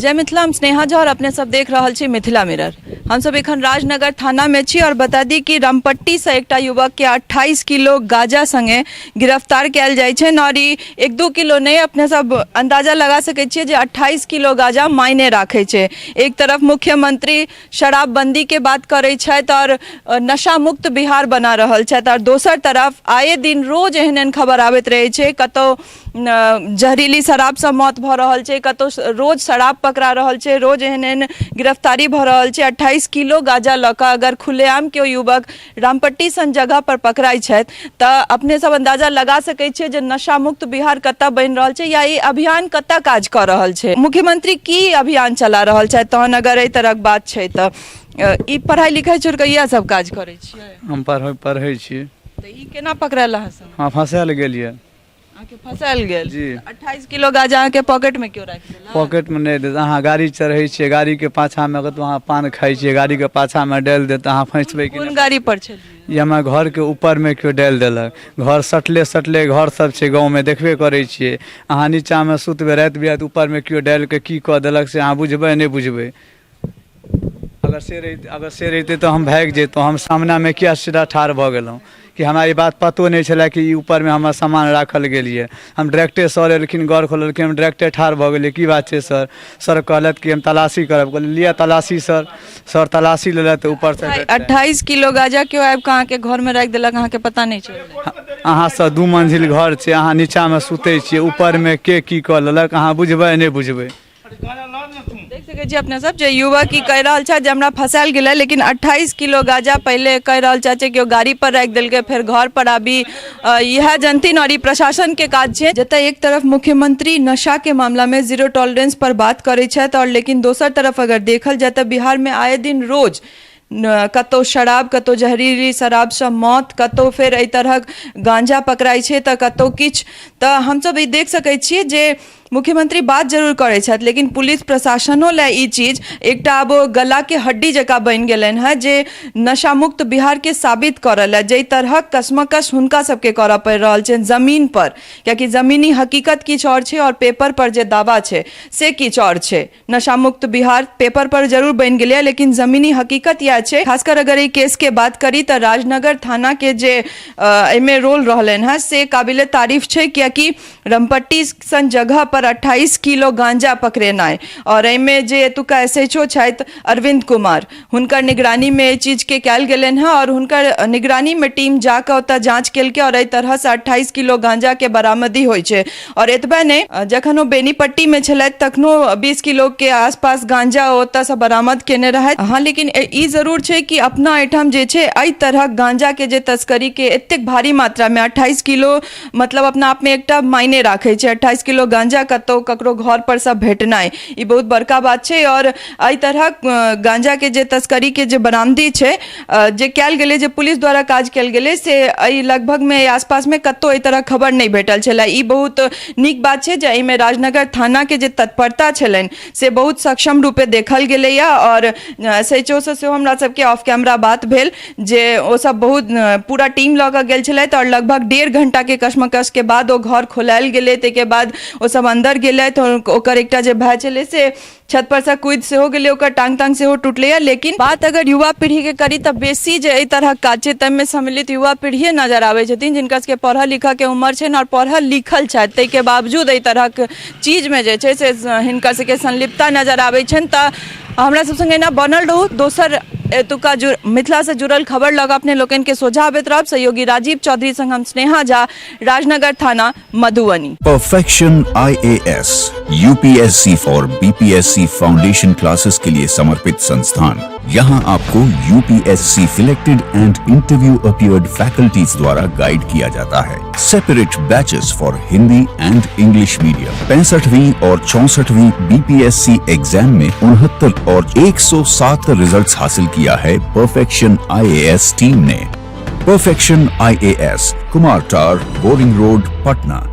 जय मिथिला, हम स्नेहा झा और अपने सब देख रहल छी मिथिला मिरर। हमसब एखन राजनगर थाना में छी और बता दी कि रामपट्टी से एकटा युवक के 28 किलो गांजा संगे गिरफ्तार कयल जाइ छै और ई 1-2 किलो नहीं, अपने सब अंदाजा लगा सकै छियै जे 28 किलो गांजा मायने राखै छै। एक तरफ मुख्यमंत्री शराबबंदी के बात करै छथि और नशा मुक्त बिहार बना रहल छथि और दोसर तरफ आए दिन रोज एहन एहन खबर आबैत रहै छै, कतौ जहरीली शराबसँ मौत भऽ रहल छै, कतौ रोज शराब पकड़ा रहल छै, रोज एहन एहन गिरफ्तारी भऽ रहल छै। 28 किलो गांजा लऽ कऽ अगर खुलेआम केओ युवक रामपट्टी सन जगह पर पकड़ाइ छथि तऽ अपने सब अंदाजा लगा सकै छियै जे नशा मुक्त बिहार कतऽ बनि रहल छै या ई अभियान कतऽ काज कऽ रहल छै, मुख्यमंत्री की अभियान चला रहल छथि। तहन अगर एहि तरहक बात छै तऽ ई पढ़ाइ लिखाइ छोड़ि कऽ इएह सब काज करै छियै? हम पढ़ै छी। तऽ ई केना पकड़ायल अहाँ सब? हँ, फँसायल गेल यऽ। अहाँके फँसायल गेल? जी। 28 किलो गाजा अहाँके पॉकेट में क्यों राखि देलक? पॉकेटमे नहि देत। अहाँ गाड़ी चढ़ै छियै, गाड़ीके पाछाँमे कतहु अहाँ पान खाइ छियै, गाड़ीके पाछाँमे डालि देत, अहाँ फँसबै कि कोन नहि? गाड़ी पर छलियै? ई हमरा घरके ऊपरमे केओ डालि देलक। घर सटले सटले घर सब छै गाँवमे, देखबे करै छियै। अहाँ नीचाँमे सुतबै, राति बिराति ऊपरमे केओ डालि कऽ की कऽ देलक से अहाँ बुझबै नहि बुझबै। अगर से रहितै तऽ हम भागि जैतहुँ। हम सामनामे किया सीधा ठाढ़ भऽ गेलहुँ कि हमरा ई बात पतो नहि छलै कि ई ऊपरमे हमर सामान राखल गेल यऽ। हम डायरेक्टे, सर एलखिन, गौर खोललखिन, हम डायरेक्टे ठाढ़ भऽ गेलियै, की बात छै सर? सर कहलथि कि हम तलाशी करब। कहलियै, लिअ तलाशी सर। सर तलाशी लेलथि तऽ ऊपरसँ 28 किलो गाजा केओ आबि कऽ अहाँके घर में राखि देलक, अहाँके पता नहि चलल? अहाँसँ दू मंजिल घर छै, अहाँ नीचाँमे सुतै छियै, ऊपरमे के की कऽ लेलक अहाँ बुझबै नहि बुझबै। देख सकै छी अपने सब जे युवक ई कहि रहल छथि जे हमरा फँसायल गेलै, लेकिन 28 किलो गाजा पहिले कहि रहल छथि जे केओ गाड़ी पर राखि देलकै, फेर घर पर आबी इएह जनथिन और ई प्रशासन के काज छै। जतऽ एक तरफ मुख्यमंत्री नशा के मामला में जीरो टॉलरेंस पर बात करै छथि और लेकिन दोसर तरफ अगर देखल जाय तऽ बिहार में आए दिन रोज कतौ शराब, कतौ जहरीली शराबसँ मौत, कतौ फेर एहि तरहक गांजा पकड़ाइ छै तऽ कतौ किछु। तऽ हमसब ई देख सकै छियै जे मुख्यमंत्री बात जरूर करै छथि, लेकिन पुलिस प्रशासनो लए ई चीज एकटा आब गलाके हड्डी जकाँ बनि गेलनि हेँ जे नशामुक्त बिहारके साबित करऽ लए जाहि तरहक कश्मकश हुनका सबके करऽ पड़ि रहल छनि जमीन पर, कियाकि जमीनी हकीकत किछु आओर छै आओर पेपर पर जे दावा छै से किछु आओर छै। नशामुक्त बिहार पेपर पर जरूर बनि गेलै, लेकिन जमीनी हकीकत इएह छै। खासकर अगर एहि केसके बात करी तऽ राजनगर थानाके जे एहिमे रोल रहलनि हेँ से काबिले तारीफ छै, कियाकि रमपट्टी सन जगह पर 28 किलो गांजा पकड़ेनाइ और एहिमे जे एतुका SHO छथि अरविंद कुमार, हुनकर निगरानीमे एहि चीजके कयल गेलनि हेँ और हुनकर निगरानीमे टीम जाकऽ ओतऽ जाँच केलकै और एहि तरहसँ 28 किलो गांजाके बरामदी होइ छै। और एतबे नहि, जखन ओ बेनीपट्टीमे छलथि तखनो 20 किलोके आसपास गांजा ओतऽसँ बरामद केने रहथि। हँ, लेकिन ई जरूर छै कि अपना एहिठाम जे छै एहि तरहक गांजाके जे तस्करीके एतेक भारी मात्रामे, 28 किलो मतलब अपना आपमे एकटा मायने राखै छै। 28 किलो गांजा कतहु ककरो घर पर सँ भेटनाइ ई बहुत बड़का बात छै। और एहि तरहक गांजाके जे तस्करीके जे बरामदी छै, जे कयल गेलै, जे पुलिस द्वारा काज कयल गेलै, से एहि लगभगमे एहि आसपासमे कतहु एहि तरहक खबर नहि भेटल छलै। ई बहुत नीक बात छै जे एहिमे राजनगर थानाके जे तत्परता छलनि से बहुत सक्षम रूपे देखल गेलैए। आओर SHO सँ सेहो हमरा सबके ऑफ कैमरा बात भेल जे ओसब बहुत पूरा टीम लऽ कऽ गेल छलथि आओर लगभग 1.5 घंटाके कश्मकशके बाद ओ घर खोलायल गेलै। ताहिके बाद ओसब अन्दर गेलथि आओर ओकर एकटा जे भाय छलै से छत पर से कूदि सेहो गेलै, ओकर टांग तांग सेहो टूटलैए। लेकिन बात अगर युवा पीढ़ीके करी तऽ बेसी जे एहि तरहक काज छै ताहिमे सम्मिलित युवा पीढ़िए नजर आबै छथिन, जिनका सबके पढ़ऽ लिखऽके उमर छनि आओर पढ़ल लिखल छथि, ताहिके बावजूद एहि तरहक चीजमे जे छै से हिनका सबके संलिप्तता नजर आबै छनि। तऽ हमरा सब संगे एना बनल रहू। दोसर एतुका मिथिलासँ जुड़ल खबर लऽ कऽ अपने लोकनिके सोझा अबैत रहब। सहयोगी राजीव चौधरी संग हम स्नेहा झा, राजनगर थाना, Madhubani. Perfection IAS, UPSC for BPSC foundation classes के लिए समर्पित संस्थान। यहाँ आपको UPSC selected and interview appeared faculties द्वारा गाइड किया जाता है। Separate batches for Hindi and English medium। 65वीं और 64वीं बीपीएससी एग्जाम में 69 और 107 रिजल्ट्स हासिल किया है परफेक्शन आईएएस टीम ने। परफेक्शन आईएएस, कुमार टार, बोरिंग रोड, पटना।